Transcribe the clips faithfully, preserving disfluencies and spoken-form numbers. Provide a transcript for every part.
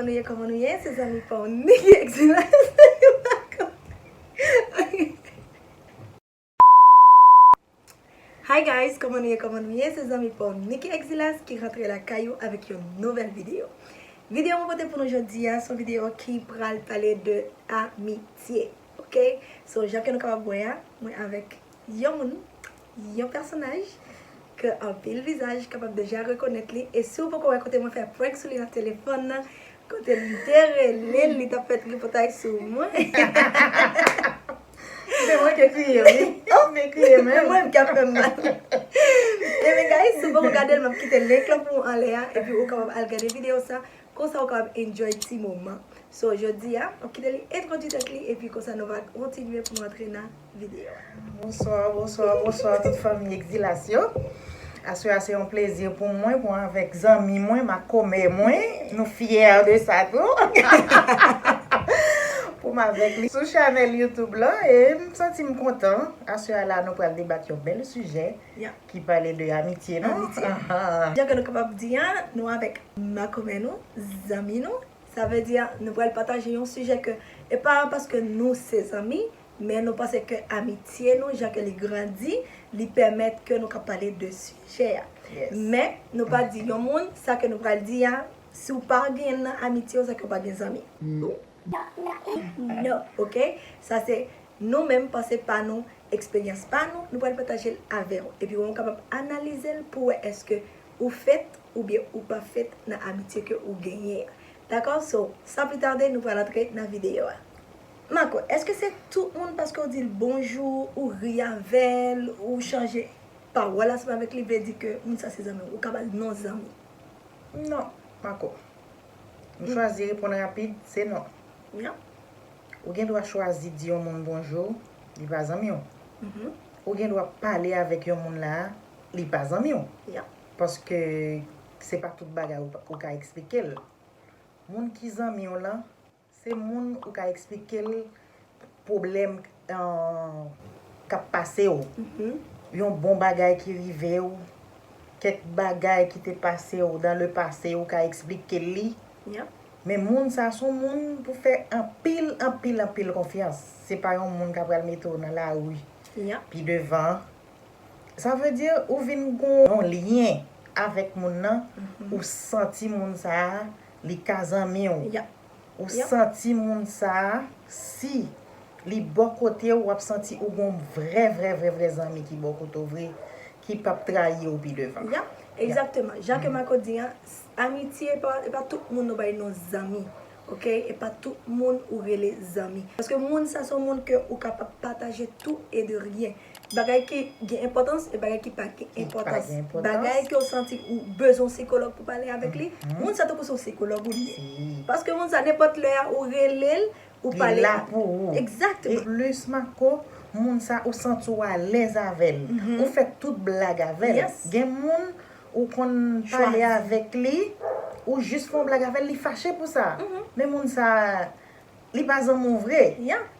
Nou ye, kòman nou ye? Se zanmi pa w Niki Exilas. Hi guys, kòman nou ye, kòman nou ye? Se zanmi pa w Niki Exilas ki rantre lakay ou avèk yon nouvèl videyo. Videyo mwen pote pou nou jodi a, se yon videyo ki pral pale de amitye. Ok? So, jan ke nou kapab wè a, mwen avèk yon moun, yon pèsonaj ke anpil vizaj kapab deja rekonèt li. E si w poko wè kote mwen fè prank sou li nan telefòn nan, kote m te rele l, li t ap fè tripotay sou mwen. Se mwen ki kriye, wi. Oh, m te kriye menm. Mwen ki ap fè m mal. Ebyen, guys, si w poko gade l, m ap kite link lan pou ou anlè a, epi ou kapab al gade videyo sa. Konsa ou kapab enjoy ti moman. So, jodi a, m ap kite li entwodui tèt li, epi konsa nou va kontinye pou nou antre nan videyo a. Bonswa, bonswa, bonswa tout fanmi Exilas yo. Aswè a se yon plezi pou mwen, pou mwen avèk zanmi mwen, makomè mwen, nou fyè de sa tou. Pou m avèk li sou chanèl YouTube la, e m santi m kontan. Aswè a la, nou pral debat yon bèl sijè ki pale de amitye, non? Amitye. Jan ke nou kapab di a, nou avèk makomè nou, zanmi nou. Sa vle di, nou pral pataje yon sijè ke, e pa paske nou se zanmi, men nou panse ke amitye nou, jan ke li grandi, li pèmèt ke nou ka pale de sijè a. Men, nou pa di yon moun, sa ke nou pral di a, si w pa genyen l nan amitye w, sa ke w pa gen zanmi. Non. Non. Ok? Sa se nou menm, panse pa nou, eksperyans pa nou, nou pral pataje l avè w. Epi w kapab analize l pou wè èske ou fèt oubyen ou pa fèt nan amitye ke ou genyen an. Dakò? So, san pli tade, nou pral antre nan videyo a. Mako, èske se tout moun paske w di l bonjou, ou ri avè l, ou chanje pawòl ansanm avèk li, vle di ke moun sa se zanmi w? Ou ka ba l non zanmi? Non, Mako. M chwazi reponn rapid, se non. Ou gen dwa chwazi di yon moun bonjou, li pa zanmi w. Ou gen dwa pale avèk yon moun la, li pa zanmi w. Paske se pa tout bagay ou, ou ka eksplike l. Moun ki zanmi w lan, se moun ou ka eksplike l pwoblèm, eh, k ap pase w. Yon bon bagay ki rive w, kèk bagay ki te pase w dans le passé, ou ka eksplike l li. Men moun sa se yon moun pou fè anpil, anpil, anpil konfyans. Se pa yon moun k ap pral mete w nan lari pi devan. Sa vle di ou vin gon yon lyen avèk moun nan, ou santi moun sa a, li ka zanmi w. Ou santi moun sa a, si li bò kote w, w ap santi ou gon vrè, vrè, vrè, vrè zanmi ki bò kote w vre, ki p ap trayi w pi devan. Egzakteman. Jan ke Mako di an, amitye e pa, e pa tout moun nou bay non zanmi. Ok? E pa tout moun ou rele zanmi. Paske moun sa se yon moun ke ou kapab pataje tout e de rien. Bagay ki gen enpòtans e bagay ki pa gen enpòtans. Bagay ke w santi ou bezwen yon sikològ pou pale avèk li, moun sa tankou se yon sikològ ou li ye. Paske moun sa, nenpòt lè a, ou rele l, ou pale. Li la pou ou. Egzakteman. E plis, Mako, moun sa, ou santi w alèz avè l. Ou fè tout blag avè l. Gen moun, ou konn pale avèk li, ou jis fè yon blag avè l, li fache pou sa. Men moun sa, li pa zanmi w vre.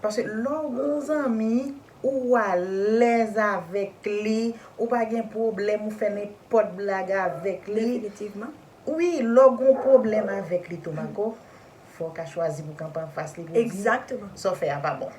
Paske lè w gon zanmi, ou alèz avèk li, ou pa gen pwoblèm, ou fè nenpòt blag avèk li. Definitivman. Wi, lè w gon pwoblèm avèk li tou, Mako, fò w ka chwazi pou kanpe anfas li pou di sa w fè a pa bon.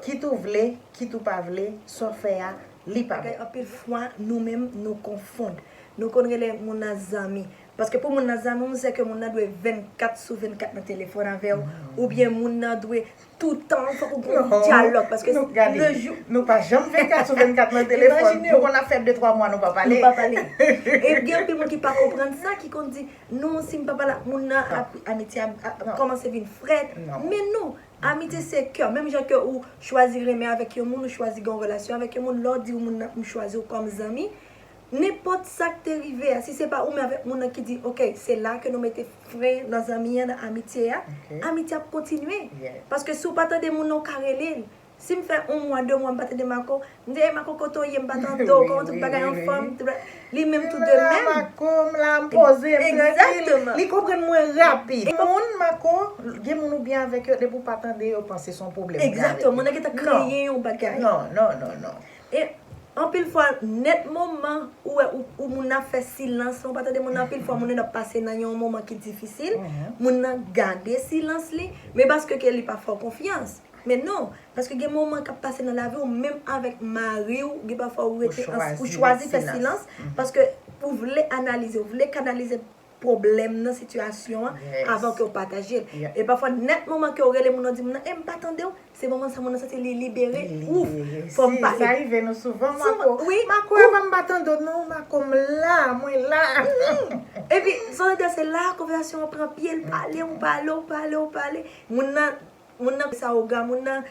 Kit ou vle, kit ou pa vle, sa w fè a, li pa bon. Anpil fwa, nou menm, nou konfonn. Nou konn rele moun nan zanmi. Paske pou moun nan zanmi w, se ke moun nan dwe vennkat sou vennkat nan telefòn avè w, oubyen moun nan dwe toutan, fòk ou gon dyalòg, paske nou, gade, le jou nou pa janm vennkat sou vennkat nan telefòn. Imajine w. Nou konn ap fè de twa mwa nou pa pale. Nou pa pale. E gen anpil moun ki pa konprann sa, ki konn di, "Non, si m pa pale ak moun nan, ap, amitye a ap kòmanse vin frèt." Men non, amitye se kè. Menm jan ke ou chwazi renmen avèk yon moun, ou chwazi gen yon relasyon avèk yon moun, lè w di moun nan, "M chwazi w kòm zanmi," nenpòt sa k te rive a, si se pa ou menm avèk moun nan ki di, "Ok, se la ke nou mete fren nan zanmi an, nan amitye a," amitye ap kontinye. Paske si w pa tande moun nan, ou ka rele l. Si m fè yon mwa, de mwa, m pa tande Mako, m di, "Ey, Mako, kote w ye? M pa tande w, kòman tout bagay anfòm?" Li menm tou de menm. Mako, m la, m poze, m trankil. Li konprann mwen rapid. Moun, Mako, gen moun ou byen avèk yo, depi w pa tande yo, panse se yon pwoblèm ou gen avèk yo. Moun nan gentan kreye yon bagay. Non, non, non, non. E Anpil fwa, nèt moman ou wè ou, ou moun nan ap fè silans lan, ou pa tande moun nan, anpil fwa moun nan ap pase nan yon moman ki difisil, moun nan gade silans li, men paske ke li pa fè w konfyans. Men non, paske gen moman k ap pase nan lavi w, menm avèk mari w, gen pafwa ou rete, ou chwazi fè silans, paske ou vle analize, ou vle kanalize pwoblèm nan, sitiyasyon an, avan ke w pataje l. E pafwa, nèt moman ke w rele moun nan, di moun nan, e m pa tande w, se moman sa moun nan santi li libere. Ouf, fò m pale. Sa rive nou souvan, Mako. Mako, avan m pa tande w non, Mako, m la, mwen la. Epi, zòrèy se la konvèsasyon an pran pye, l pale, ou pale, ou pale, ou pale. Moun nan, moun nan sa oga, moun nan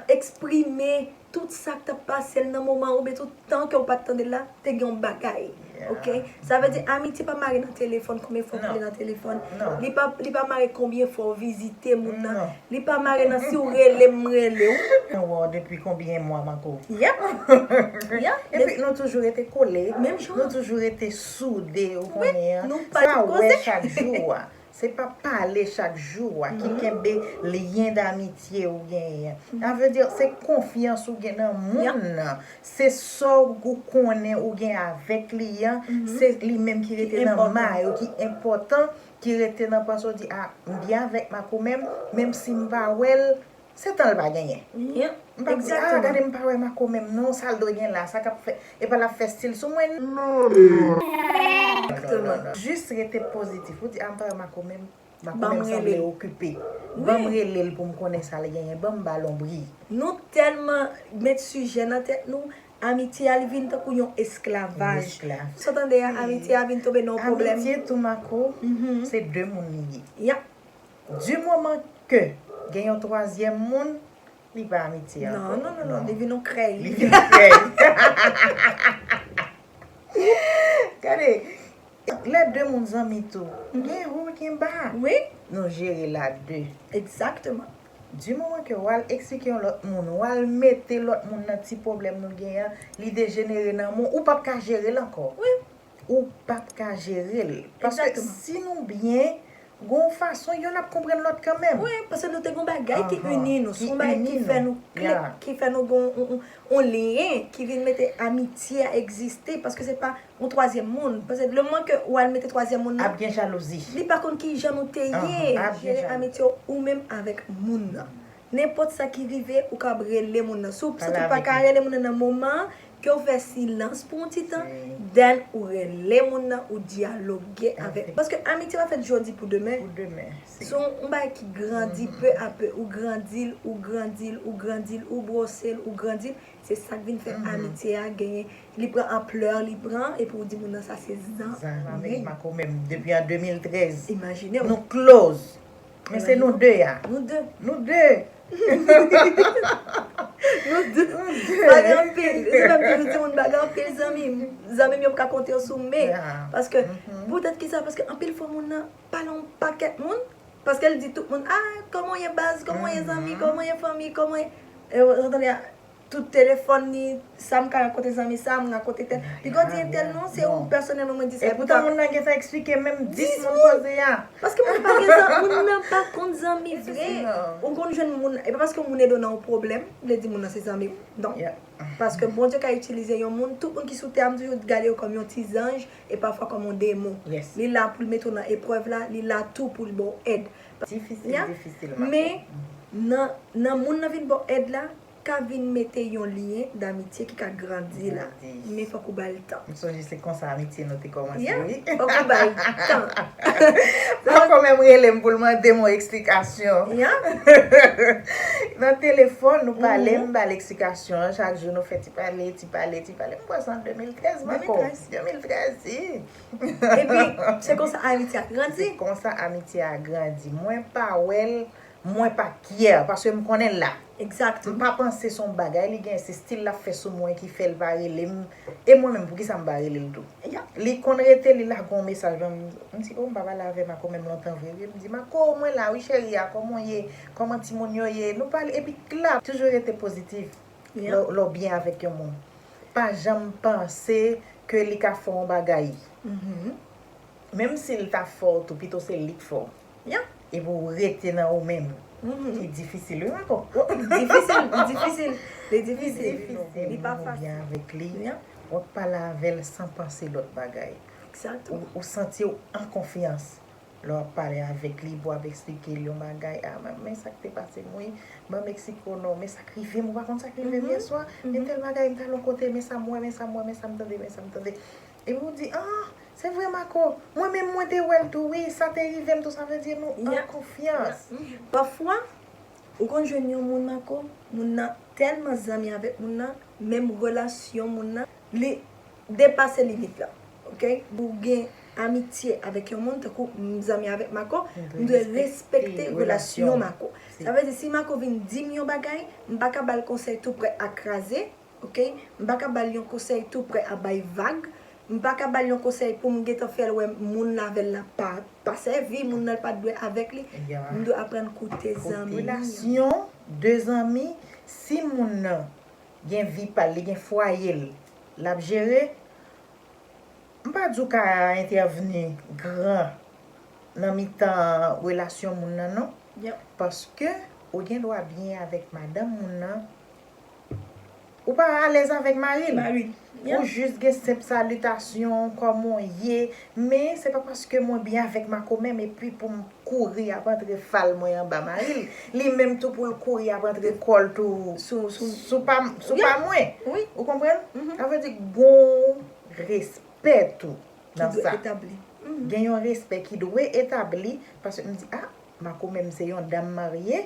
eksprime tout sa k t ap pase l nan moman oubyen tout tan ke w pa t tande l la, te gen yon bagay. Oke? Sa vle di amitye pa mare nan telefòn, konbyen fwa w pale nan telefòn. Li pa, li pa mare konbyen fwa w vizite moun nan. Li pa mare nan si w rele m, m rele w. Mwen wè w depi konbyen mwa, Mako? Yep. Epi nou toujou rete kole. Menm jan. Nou toujou rete soude, ou konnen an. Nou pa wè chak jou a. Se pa pale chak jou a ki kenbe lyen damitye ou genyen an. Sa vle di, se konfyans ou gen nan moun nan. Se sa ou konnen ou gen avèk li an, se li menm ki rete nan may ou, ki enpòtan, ki rete nan panse w di, a, m byen avèk Mako menm, menm si m pa wè l, se tan l pa genyen. M p ap di, a, gade m pa wè Mako menm non, sa l dwe gen la, sa k ap fè, e pa l ap fè stil sou mwen. Non, non, non, non. Jis rete pozitif. Ou di, a, m pa wè Mako menm, Mako menm sanble okipe. Ban m rele l pou m konnen sa l genyen, ban m ba l yon bri. Nou tèlman met sijè nan tèt nou, amitye a li vin tankou yon esklavaj. Sa w tande a, amitye a vin tonbe nan yon pwoblèm. Amitye tou, Mako, se de moun li ye. Yep. Du moman ke gen yon twazyèm moun, li pa amitye ankò. Non, non, non, non, li vin yon krèy. Li vin yon krèy. Gade, lè de moun zanmi tou, gen wo, gen ba. Wi. Nou jere l a de. Egzakteman. Du moman ke w al eksplike yon lòt moun, w al mete lòt moun nan ti pwoblèm nou gen an, li dejenere nan mou, ou p ap ka jere l ankò. Wi. Ou p ap ka jere l. Paske si nou byen, gon fason yonn ap konprann lòt kanmenm. Wi, paske nou te gon bagay ki ini nou, se yon bagay ki fè nou klik, ki fè nou gon yon, yon, yon lyen, ki vin mete amitye a egziste, paske se pa yon twazyèm moun. Paske lemoman ke ou al mete twazyèm moun nan, ap gen jalouzi. Li pa konn ki jan nou te ye, jere amitye ou menm avèk moun nan. Nenpòt sa ki rive, ou kab rele moun nan. Si w, si w pa ka rele moun nan nan moman an, ke w fè silans pou yon ti tan, then ou rele moun nan, ou dyaloge avè l. Paske amitye pa fèt jodi pou demen. Pou demen. Se yon, yon bagay ki grandi pe a pe. Ou grandi l, ou grandi l, ou grandi l, ou bwose l, ou grandi l. Se sa k vin fè amitye a genyen. Li pran anplè li pran, epi w di moun nan sa se zanmi. Zanmi, Mako menm, depi an de mil trèz. Imajine w. Nou close. Men se nou de a. Nou de. Nou de. Nou de. Nou de. Pa gen anpil. Se menm toujou di moun pa gen anpil zanmi. Zanmi m yo m ka konte yo sou men. Paske, poutèt ki sa? Paske anpil fwa moun nan pale yon pakèt moun. Paske l di tout moun, ah, kòman w ye baz? Kòman w ye zanmi? Kòman w ye fanmi? Kòman w ye? E, w tande a, tout telefòn li, sa m ka rakonte zanmi sa, m rakonte tèl. Li gon di entèl non, se ou pèsonèlman mwen di sa. E poutan moun nan gentan eksplike menm dis moun koze a. Paske moun pa gen zanmi, moun nan pa konn zanmi vre. Ou konn jwenn moun, e pa paske moun ede w nan yon pwoblèm, vle di moun nan se zanmi w. Non. Paske Bondye ka itilize yon moun, tout moun ki sou tè a, m toujou gade yo kòm yon ti zanj, e pafwa kòm yon demon. Li la pou l mete w nan eprèv la, li la tou pou l ba w èd. Difisil, difisil, Mako. Men, nan, nan moun nan vin ba w èd la, ka vin mete yon lyen damitye ki ka grandi la. Men fòk ou ba l tan. M sonje se konsa amitye nou te kòmanse, wi. Fòk ou ba l tan. Mako menm rele m pou l mande m yon eksplikasyon. Nan telefòn, nou pale, m ba l eksplikasyon an. Chak jou nou fè ti pale, ti pale, ti pale. M kwè se an de mil trèz, Mako. De mil trèz. De mil trèz, wi. Epi, se konsa amitye a grandi. Se konsa amitye a grandi. Mwen pa wè l, mwen pa kyè, paske m konnen l la. Egzakteman. M pa panse se yon bagay li gen, se stil l ap fè sou mwen ki fè l pa rele m. E mwen menm, poukisa m pa rele l tou? Li konn rete, li lage yon mesaj ban m. M di, o, m pa pale avè Mako menm lontan vre, wi. M di, Mako, mwen la, wi, cheri a, kòman w ye? Kòman timoun yo ye? Nou pale, epi klap, toujou rete pozitif. Lè w, lè w byen avèk yon moun. Pa janm panse ke li ka fè yon bagay. Menm si l ta fè w tou, pito se li k fè w. Epi w rete nan ou menm. Li difisil, wi, Mako. Difisil, difisil. Li difisil. Li pa fasil. Ou byen avèk li, w ap pale avè l san panse lòt bagay. Ou santi w an konfyans lè w ap pale avèk li, pou w ap eksplike l yon bagay. A, men sa k te pase m, wi. Ban m eksplike w non, men sa k rive m, ou pa konn sa k rive m yèswa. Men tèl bagay, m t al yon kote, men sa m wè, men sa m wè, men sa m tande, men sa m tande. Epi ou di, a, se vre Marco, mwen menm mwen te wè l tou, wi, sa te rive m tou, sa vle di nou an konfyans. Pafwa, ou konn jwenn yon moun Marco, moun nan tèlman zanmi avèk moun nan, menm relasyon moun nan, li depase limit la. Oke? Ou gen amitye avèk yon moun, tankou m zanmi avèk Marco, m dwe respekte relasyon Marco. Sa vle di, si Marco vin di m yon bagay, m pa ka ba l konsèy tou prè a kraze, oke? M pa ka ba l yon konsèy tou prè a bay vag. M pa ka ba l yon konsèy pou m gentan fè l wè moun nan avè l la pa, pa sèvi, moun nan l pa t dwe avèk li. M dwe aprann koute zanmi. Relasyon de zanmi, si moun nan gen vi pa l, li gen fwaye l, l ap jere, m pa di w ka entèvni gran nan mitan relasyon moun nan, non. Paske ou gen dwa byen avèk madanm moun nan, ou pa alèz avèk mari l. Ou jis gen senp salitasyon, kòman w ye, men se pa paske mwen byen avèk Marco menm, epi pou m kouri ap antre fal mwen anba mari l, li menm tou pou l kouri ap antre kò l tou sou pa, sou pa mwen. Ou konprann? Sa vle di gon respè tou nan sa. Gen yon respè ki dwe etabli, paske m di, a, Marco menm se yon dam marye,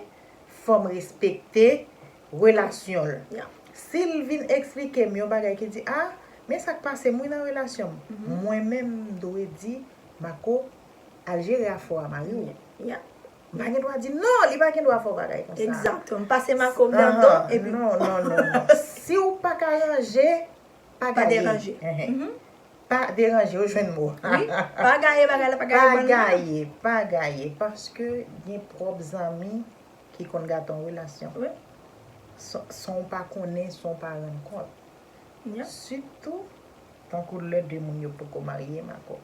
fò m respekte relasyon l. Si l vin eksplike m yon bagay ki di, a, men sa k pase m wi nan relasyon m. Mwen menm m dwe di, Marco, al jere afè w a mari w. M pa gen dwa di non, li pa gen dwa fè w bagay konsa. Egzakteman. Pase Marco m nan do, epi non, non, non, non. Si w pa ka ranje, pa gaye. Pa deranje. Pa deranje, ou jwenn mo. Wi, pa gaye bagay la, pa gaye bann nan. Pa gaye, pa gaye, paske gen pwòp zanmi ki konn gate yon relasyon. Wi. San, san w pa konnen, san w pa rann kont. Sitou, tankou lè de moun yo poko marye, Marco.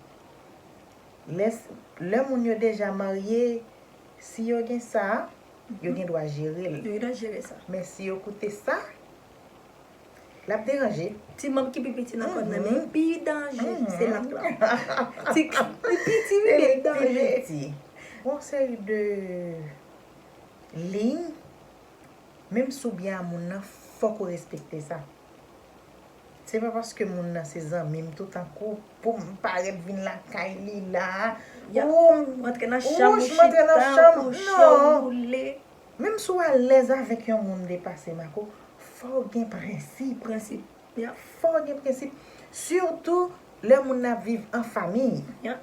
Lè, lè moun yo deja marye, si yo gen sa, yo gen dwa jere l. Yo gen dwa jere sa. Men si yo koute sa, l ap deranje. Ti manm ki pi piti nan kò n nan, men pi danje, se lang la. Ti, li piti, wi, men li danje. Gon seri de liy, menm si w byen a moun nan, fòk ou respekte sa. Se pa paske moun nan se zanmi m tou, tankou pou m parèt vin lakay li la, ou antre nan chanm, ou chita, kouche, ou woule. Menm si w alèz avèk yon moun depase, Marco, fò w gen prensip. Prensip. Fò w gen prensip. Sitou lè moun nan ap viv an fanmi. Lè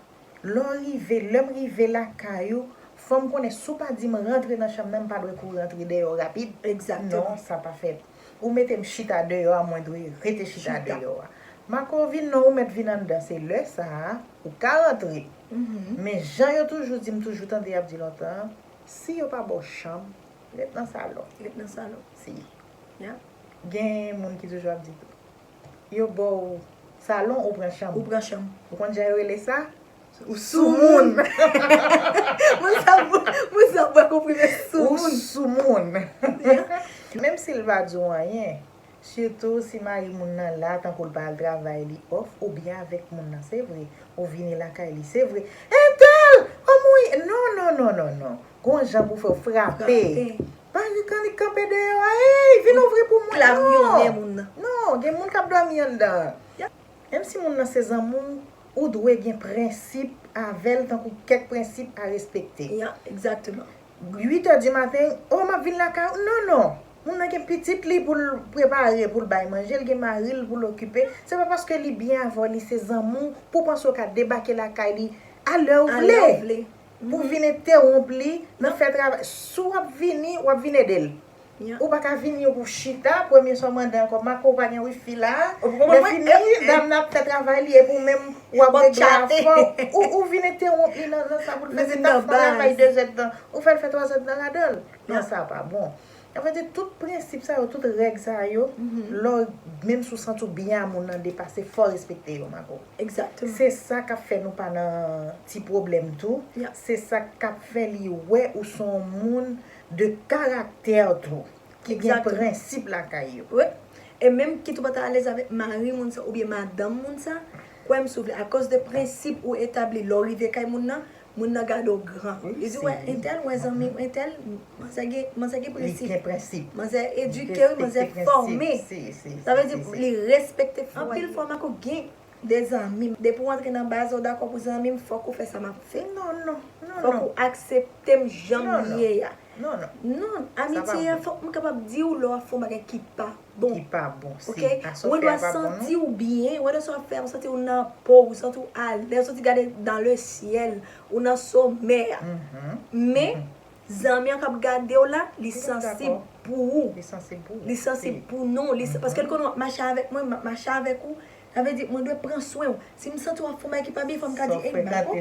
w rive, lè m rive lakay ou, fò m konnen si w pa di m rantre nan chanm nan, m pa dwe kouri antre dèyè w rapid. Egzakteman. Non, sa pa fèt. Ou mete m chita deyò a, mwen dwe rete chita deyò a. Marco vin non, ou mèt vin anndan, se lè sa a ou ka rantre. Men jan yo toujou di, m toujou tande y ap di lontan, si yo pa ba w chanm, ret nan salon. Ret nan salon. Si. Gen moun ki toujou ap di tou, yo ba w salon, ou pran chanm. Ou pran chanm. Ou konn jan yo rele sa? Ou soumoun. Moun sa, moun sa bwè konprime soumoun. Ou soumoun. Menm si l pa di w anyen, sitou si mari moun nan la, tankou l pa al travay, li off, ou byen avèk moun nan, se vre. Ou vini lakay li, se vre. Entèl! O mwen, non, non, non, non, non. Gon jan pou fè w frape. Pa ret kannik kanpe deyò a, ey, vin ouvri pou mwen. Klamyonnen moun nan. Non, gen moun k ap dòmi anndan. Menm si moun nan se zanmi w, ou dwe gen prensip avè l, tankou kèk prensip a respekte. Ya, egzakteman. Uit è di maten, o, m ap vin lakay ou. Non, non. Moun nan gen pitit li pou l prepare, pou l bay manje, l gen mari l pou l okipe. Se pa paske li byen avè w, li se zanmi w, pou w panse w ka debake lakay li a lè w vle. Pou vin entewonp li nan fè travay. Si w ap vini, w ap vin ede l. Ou pa ka vini pou chita, premye sa w mande ankò, Marco, ou pa gen wifi la. Lè fini, dam nan ap fè travay li, epi ou menm, w ap regle afè w. Ou, ou vin entewonp li nan, nan sa pou l fè, se taf nan travay dezèdtan. Ou fè l fè twazèdtan ladan l. Non, sa pa bon. Sa vle di, tout prensip sa yo, tout règ sa yo, lè w, menm si w santi w byen a moun nan depase, fò w respekte yo, Marco. Egzakteman. Se sa k ap fè nou pa nan ti pwoblèm tou. Se sa k ap fè li wè ou se yon moun de karaktè tou, ki gen prensip lakay yo. Wi. E menm kit ou pa ta alèz avèk mari moun sa oubyen madanm moun sa, kwè m si w vle, akoz de prensip ou etabli lè w rive kay moun nan, moun nan gade w gran. Li di, wè, entèl, wè zanmi entèl, manzè gen, manzè gen prensip. Manzè edike, wi, manzè fòme. Sa vle di, li respekte. Anpil fwa, Mako, gen de zanmi m. Depi w antre nan baz, ou dakò pou zanmi m, fòk ou fè sa m ap fè. Non, non, non, non. Fòk ou aksepte m jan m ye a. Non, non. Non, amitye a, fòk m kapab di w lè w ap fè yon bagay ki pa bon. Ki pa bon. Ok? Ou dwe santi w byen, ou dwe sa w ap fè, ou santi w nan po, ou santi w alèz, ou santi gade dans le ciel, ou nan somè a. Men, zanmi an k ap gade w la, li sansib pou ou. Li sansib pou ou. Li sansib pou nou. Li, paske l konnen w ap mache avèk mwen, m ap mache avèk ou. Sa vle di, mwen dwe pran swen w. Si m santi w ap fè yon bagay ki pa byen, fò m ka di, ey, Mako.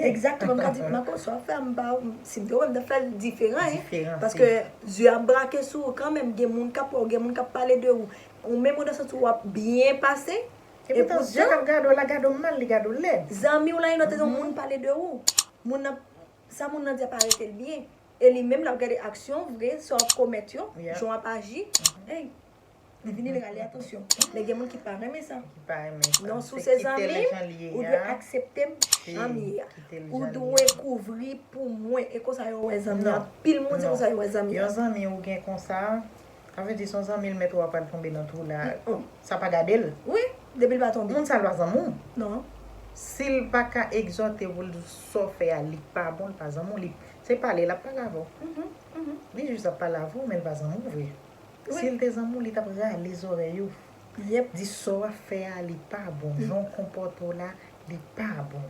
Egzakteman, m ka di, Mako, sa w ap fè a, m pa, si m te wè, m t ap fè l diferan, hein. Paske zye ap brake sou ou kanmenm, gen moun k ap wè w, gen moun k ap pale de ou. Ou menm ou dwe santi w ap byen pase. Epoutan, zye k ap gade w la, gade w mal, li gade w lèd. Zanmi w la, yon lòt moun pale de ou. Moun nan, sa moun nan di a pa rete l byen. E li menm, l ap gade aksyon w vre, sa w ap komèt yo, jan w ap aji. Ey, li vini, li rale atansyon. Men gen moun ki pa renmen sa. Ki pa renmen sa. Non, si w se zanmi m, ou dwe aksepte m jan m ye a. Ou dwe kouvri pou mwen. E konsa yo wè zanmi. Anpil moun, se konsa yo wè zanmi. Yon zanmi ou gen konsa, sa vle di se yon zanmi l mèt ou a pral tonbe nan twou la. Sa pa gade l. Wi, depi l pa tonbe. Moun sa l pa zanmi w. Non. Si l pa ka egzòte w pou l di w sa w fè a, li pa bon, li pa zanmi w, li, se pale l ap pale avè w. Li jis ap pale avè w, men l pa zanmi w vre. Si l te zanmi w, li t ap rale zòrèy ou. Di sa w ap fè a, li pa bon. Jan w konpòte w la, li pa bon.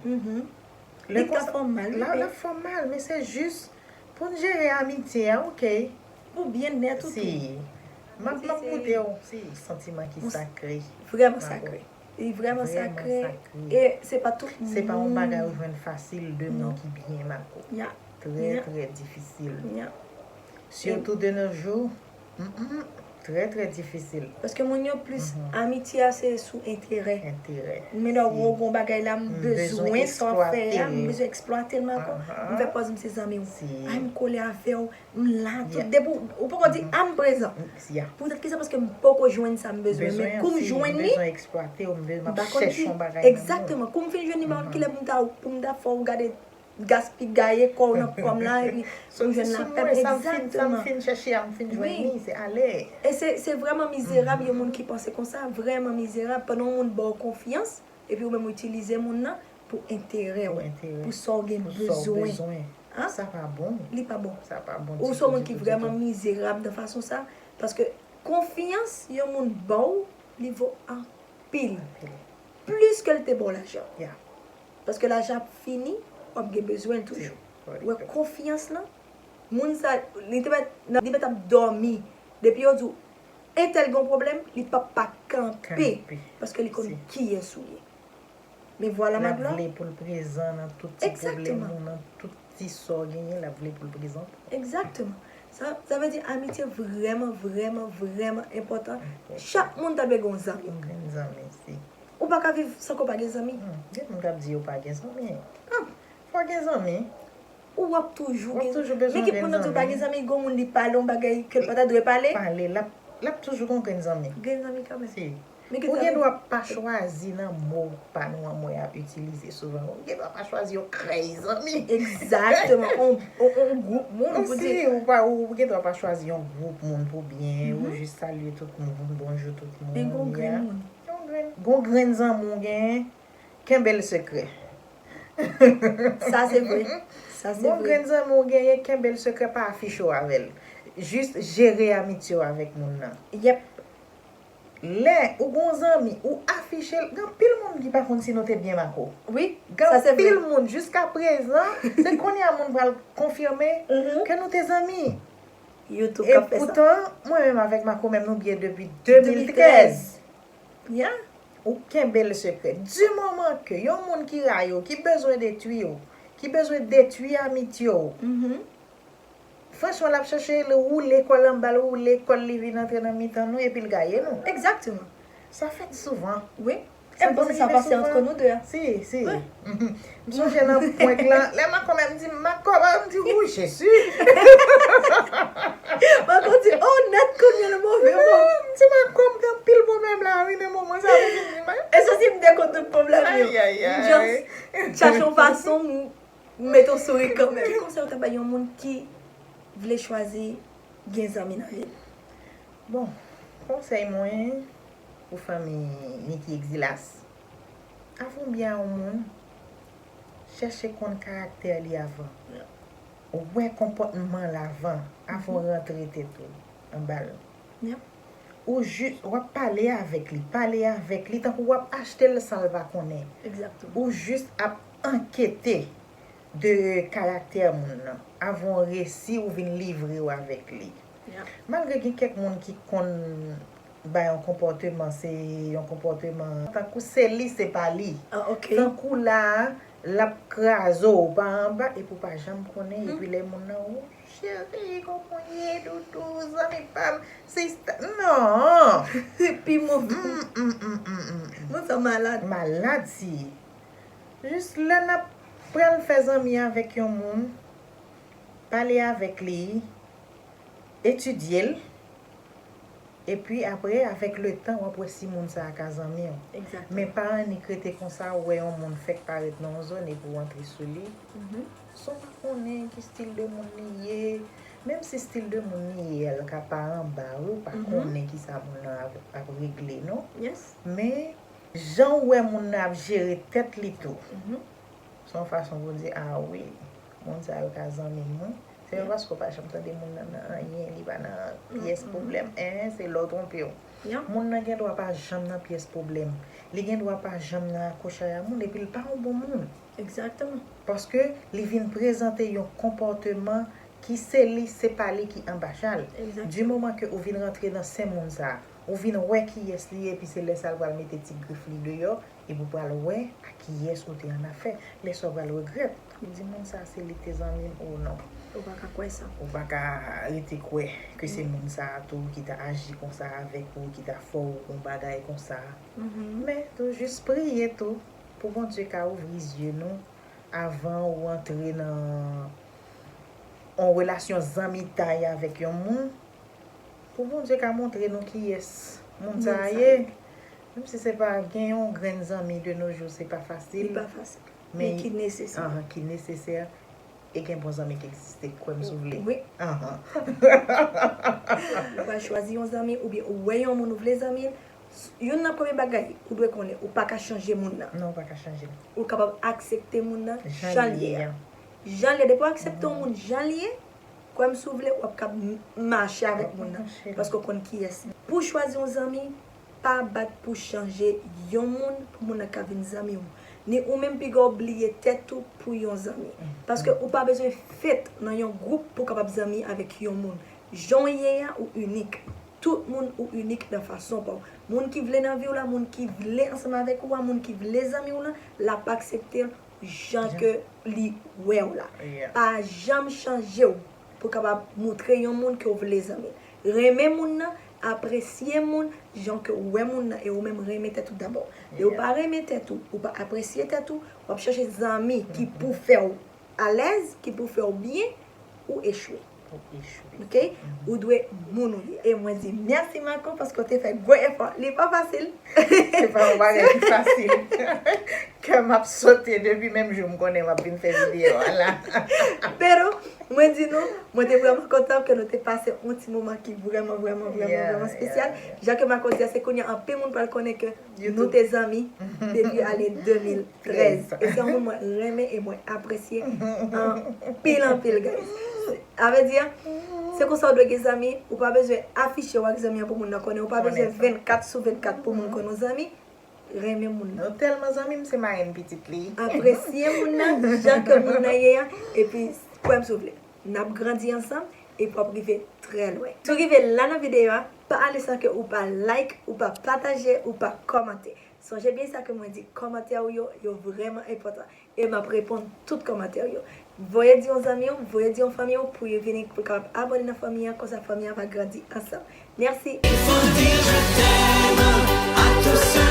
Li t ap fè w mal, wi. L ap fè w mal, men se jis pou n jere amitye a, ok. Pou byennèt ou tou. M ap, m ap koute w. Se santiman ki sakre. Vrèman sakre. Li vrèman sakre. E se pa tout moun. Se pa yon bagay ou jwenn fasil de moun ki byen, Mako. Trè, trè difisil. Sitou de nos jours, trè, trè difisil. Paske moun yo plis, amitye a se sou enterè. Enterè. Men lè w gen yon bagay la, m bezwen sa w ap fè a, m bezwen eksplwate l, Mako. M fè pòz m se zanmi w. Ay, m kole avè w. M la tout. Depi w, ou poko di, a, m prezan. Poutèt ki sa? Paske m poko jwenn sa m bezwen. Men kou m jwenn li, m pa konn ki, egzakteman. Kou m fin jwenn li, m pa konn kilè pou m ta, pou m ta fè w gade gaspigaye kò w nan kò m la, epi pou m jwenn lapè m. Egzakteman. Wi. E se, se vrèman mizerab, yon moun ki panse konsa, vrèman mizerab, pandan yon moun ba w konfyans, epi ou menm ou itilize moun nan pou enterè w, pou sa w gen bezwen. Sa pa bon. Li pa bon. Ou se yon moun ki vrèman mizerab nan fason sa, paske konfyans yon moun ba w, li vo anpil. Plis ke l te ba w lajan. Paske lajan ap fini, w ap gen bezwen l toujou. Ou wè konfyans lan, moun sa, li te mèt, li mèt ap dòmi. Depi yo di w, entèl gen yon pwoblèm, li p ap pa kanpe. Paske li konn kiyès ou ye. Men vwala, Magloire. L ap vle pou l prezan nan tout ti pwoblèm ou, nan tout ti sa w genyen, l ap vle pou l prezan pou ou. Egzakteman. Sa, sa vle di amitye vrèman, vrèman, vrèman enpòtan. Chak moun ta dwe gen yon zanmi. Yon grenn zanmi, si. Ou pa ka viv san ke w pa gen zanmi. Gen moun k ap di yo pa gen zanmi. Fò w gen zanmi. Ou w ap toujou gen zanmi. Men ki pou nou di w pa gen zanmi, gen moun li pale yon bagay ke l pa ta dwe pale. Pale, l ap, l ap toujou gen yon grenn zanmi. Grenn zanmi kanmenm. Si. Ou gen dwa pa chwazi nan mo pa nou an mwen ap itilize souvan. Ou gen dwa pa chwazi yon krèy zanmi. Egzakteman. On, on, on gwoup moun pou di. Si, ou pa, ou gen dwa pa chwazi yon gwoup moun pou byen, ou jis salye tout moun, bonjou tout moun. Men gon grenn moun. Gon grenn, gon grenn zanmi w genyen, kenbe l sekrè. Sa se vre. Sa se vre. Gon grenn zanmi w genyen, kenbe l sekrè, pa afiche w avè l. Jis jere amitye w avèk moun nan. Yep. Lè ou gon zanmi, ou afiche l, gen anpil moun ki pa konn si nou te byen, Mako. Wi, sa se vre. Gen anpil moun, jiska prezan, se kounye a moun pral konfime ke nou te zanmi. Yo tou k ap fè sa. Epoutan, mwen menm avèk Mako menm, nou byen depi de mil trèz. Ya. Ou kenbe l sekrè. Di moman ke yon moun ki rayi w, ki bezwen detwi w, ki bezwen detwi amitye w, Franchman, l ap chèche l woule kò l anba, l woule kò l, li vin antre nan mitan nou, epi l gaye nou. Egzakteman. Sa fèt souvan. Wi. Sa m panse sa pase ant nou de a. Si, si. M sonje nan prank lan, lè Makò menm di m, Makò, m di, wi, Jezi. Makò di, oh, nèt kounye l move, bon. M di, Makò, m gen anpil pwoblèm la, wi, nan moman sa, pou vin di, e se si m te konn tout pwoblèm yo. M just chache yon fason, m mete yon souri kanmenm. Ki konsèy ou ta bay yon moun ki vle chwazi gen zanmi nan vi l? Bon, konsèy mwen pou fanmi Nicky Exilas, avan w byen a yon moun, chèche konn karaktè li avan. Wè konpòtman l avan, avan w rantre tèt ou anba l. Ou jis, w ap pale avèk li, pale avèk li tankou w ap achte l san l pa konnen. Ou jis ap ankete de karaktè moun nan avan w resi ou vin livre w avèk li. Malgre gen kèk moun ki konn bay yon konpòteman, se yon konpòteman tankou se li, se pa li. Tankou la a, l ap kraze w pa anba epi w pa janm konnen, epi lè moun nan, oh, cheri, kòman w ye, doudou, zanmi pa m, sista, non. Pi move. Moun sa malad. Malad si. Jis lè n ap pral fè zanmi avèk yon moun, pale avèk li, etidye l, epi apre, avèk letan, w ap wè si moun sa a ka zanmi w. Men pa annik rete konsa, ou wè yon moun fèk parèt nan yon zòn epi w antre sou li. San w pa konnen ki stil de moun li ye, menm si stil de moun li ye a, l ka pa anba w, ou pa konnen kisa moun nan ap, ap regle, non. Men, jan w wè moun nan ap jere tèt li tou. Se yon fason pou di, a wi, moun sa yo ka zanmi m, wi. Se pa paske w pa janm tande moun nan nan anyen, li pa nan pyès pwoblèm. Enhen, se lè w twonpe w. Moun nan gen dwa pa janm nan pyès pwoblèm. Li gen dwa pa janm nan akochay a moun, epi l pa yon bon moun. Paske li vin prezante yon konpòteman ki se li, se pa li ki anba chal. Di moman ke ou vin rantre nan sen moun sa a, ou vin wè kiyès li ye, epi se lè sa a l pral mete ti grif li deyò, epi w pral wè a kiyès ou te annafè. Lè sa a w pral regrèt. Ou di, moun sa a se li ki te zanmi m, o non. Ou pa ka kwè sa. Ou pa ka rete kwè ke se moun sa a tou ki ta aji konsa avèk ou, ki ta fè w yon bagay konsa. Men tou, jis priye tou, pou Bondye ka ouvri zye nou avan ou antre nan yon relasyon zanmitay avèk yon moun, pou Bondye ka montre nou kiyès moun sa a ye. Menm si se pa gen yon grenn zanmi de nos jours, se pa fasil. Li pa fasil. Men ki nesesè. Ki nesesè. E gen bon zanmi ki egziste, kwè m si w vle. Wi. Ou pral chwazi yon zanmi, oubyen ou wè yon moun ou vle zanmi l, youn nan premye bagay ou dwe konnen, ou pa ka chanje moun nan. Non, ou pa ka chanje l. Ou kapab aksepte moun nan jan l ye a. Jan l ye. Depi w aksepte yon moun jan l ye, kwè m si w vle, w ap kab m-, mache avèk moun nan. Paske w konn kiyès li. Pou w chwazi yon zanmi, pa bat pou chanje yon moun pou moun nan ka vin zanmi w. Ni ou menm piga w bliye tèt ou pou yon zanmi. Paske ou pa bezwen fèt nan yon gwoup pou w kapab zanmi avèk yon moun. Jan w ye a, ou inik. Tout moun ou inik nan fason pa w. Moun ki vle nan vi w la, moun ki vle ansanm avèk ou a, moun ki vle zanmi w lan, l ap aksepte w jan ke li wè w la. Pa janm chanje w pou kapab moutre yon moun ke w vle zanmi l. Renmen moun nan, apresye moun jan ke w wè moun nan e ou menm renmen tèt ou dabò. Lè w pa renmen tèt ou, ou pa apresye tèt ou, w ap chèche zanmi ki pou fè w alèz, ki pou fè w byen, ou echwe. Ou echwe. Ok? Ou dwe moun ou ye. E mwen di mèsi Marco paske w te fè gwo efò. Li pa fasil. Se pa yon bagay ki fasil. Kè m ap sote depi menm jou m konnen m ap vin fè videyo a la. Pero, mwen di nou, mwen te vrèman kontan ke nou te pase yon ti moman ki vrèman, vrèman, vrèman, vrèman espesyal. Jan ke Marco di a, se kounye a anpil moun pral konnen ke nou te zanmi depi ane de mil trèz. E se yon moun mwen renmen e mwen apresye anpil, anpil, guys. Sa vle di, se konsa w dwe gen zanmi, ou pa bezwen afiche w ak zanmi an pou moun nan konnen, ou pa bezwen vennkat sou vennkat pou moun konnen w zanmi. Renmen moun nan. Nou tèlman zanmi, m se marenn pitit li. Apresye moun nan, jan ke moun nan ye a, epi kwè m si w vle. N ap grandi ansanm, epi w ap rive trè lwen. Si w rive la nan videyo a, pa ale san ke ou pa like, ou pa pataje, ou pa kòmante. Sonje byen sa ke mwen di, kòmantè ou yo, yo vrèman enpòtan. E m ap reponn tout kòmantè yo. Voye di yon zanmi w, voye di yon fanmi w pou yo vini, pou yo kapab abòne nan fanmi an, konsa fanmi an va grandi ansanm. Mèsi. Il faut dire je t'aime à tous ceux